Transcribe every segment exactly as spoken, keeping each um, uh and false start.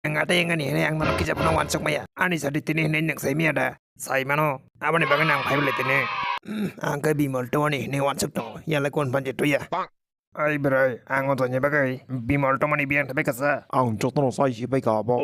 Ang atai wngani hinwi ang nono kisa phano uansuk maya. Ani sadi tini hinwi nwng sai maya da? Sai mano, aboni bagwi nang phai bwlai tini. Hmm, ang khe Bimal tongmani hinwi uansuk tongo. Yalai kon phan je tuya. Ai bwrwi, ang o jaini bagwi Bimal tongmani biyang thabai kasa. Ang jotono sai si bai kha abo.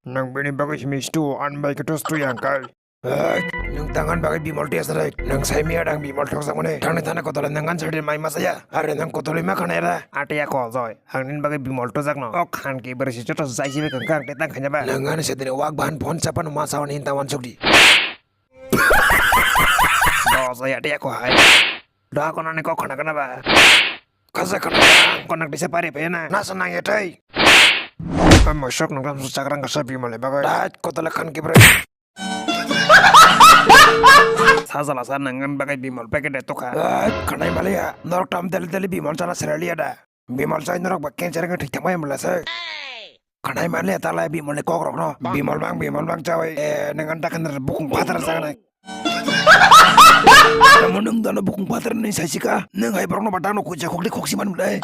Nwng bini bagwi simi stu, ani bai khe tus tuya ang kai. Hey, nwng tangan bagwi Bimal tiya sarai. Nwng sai miya dang Bimal thok sakmani. Thangni thana kotole nwng an sadi mai masaya. Are nwng kotole ma khana era. Atiya ko joi. Ang nin bagwi Bimal to jakno. O khan ki bwrwi si joto jai sibi kang kang te tang khanya ba. Nwng an sedini wak bahan phone chapano ma sawan hin tawan sukdi. Do joi atiya ko hai. Do kono ni ko khana kana ba. Kasa khana ba. Konak disa pari pe na. Nasa nang ya thai. Amo sok nwng kam chakrang kasa Bimal bagwi. Dai kotole khan ki bwrwi. Sajala sa nang bagwi Bimal packet de tokha. Ai, khanai maliya, norok tam dali dali Bimal chana seraliya da. Bimal chai norok ba cancer wngwi thwi thangmai mala se. Khanai maliya talai Bimal ni kok rokno. Bimal bang, Bimal bang chawi. E, nang anta khan bukung phatar sa nai. Tamo nang dano bukung phatar ni sai sika. Nang hai borokno ba dano kuja khokdi khoksi man mala.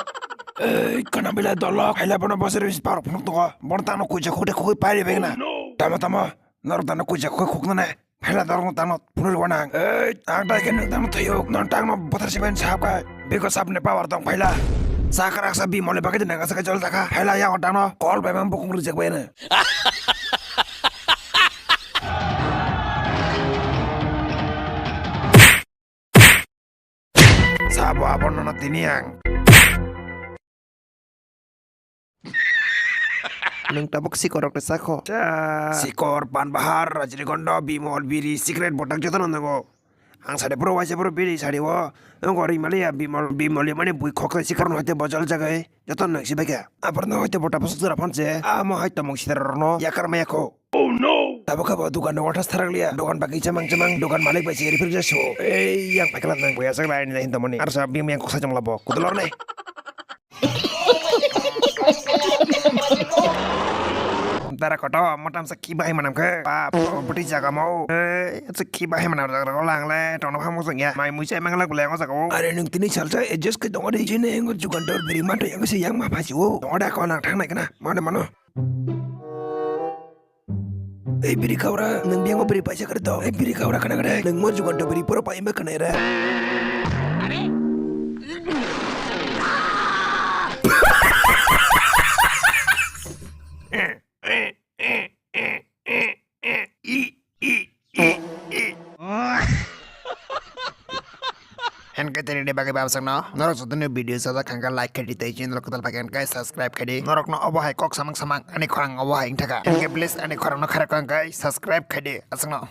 Ei, kana bilai dolok, haila bono bosor bis parok phunuk tongo. Bono tangno kuja khokdi khokwi pari beng na. Tamo, tamo. Norok tangno kuja khok khoknane. Phela norok tangno phunuk rwna ang. Ei, ang dai khe nwng tangno thwiyo. Non tangno bothar sibai sap kha. Biko sapni power tong phaila. Sakrak sa Bimal ni bagwi nang asa khe jol jakha. Phela yang tangno kol bai mang bukung reject bai na. Sabo abono no tini ang. Nwng tabuk sikorrok ni sakho. Cha. Sikor, pan bahar, rajinigondo, bimol, biri, cigarette, botak jotono nango. Ang sade bro waisa bro biri sadi o. Nwng gori maliya bimol, bimol mani bui khoksa sikor no hoite bojol jagai. Joto nwng sibai kha. Abar no hoite bota bosok jora phone se. Amo hai tomong sitara rokno yakar maya kho. Oh no! Tabuk khe bo dukan no wathas tharak liya. Dukan bagwi chamang chamang, dukan malik bai se refer jasu. Ei, yang paikla nang boya sak lai ni hin tomoni. Arsa bim yang koksa chong labo. Kudulor ne. Dara koto, motam sa ki bahai manam khe. Pap, bwtwi jaga mau. Ei, sa ki bahai manam jaga ko lang le. Tono phamo song ya. Mai mui chai mangla gulai ngo jaga o. Are nwng tini salsa adjust khe tongo de. Jene ngo jugan dor biri mato yang se yang ma phasi o. Tongo da ko nang thang nai kana. Mano mano. Ei biri khaura, nwng biyango biri paisa kare to. Ei biri khaura khana kare, nwng mo jugan to biri poro paima khana era. Hinkhe tini ni bagwi babasakno norok joto ni video sajak khankha like khaidi tei channel kwtal phaikhe hinkhe subscribe khaidi. Norokno obo hai kok samang samang ani khorang obo hai wngthaka. Hinkhe please ani khorangno khairokha hinkhe subscribe khaidi aswkno.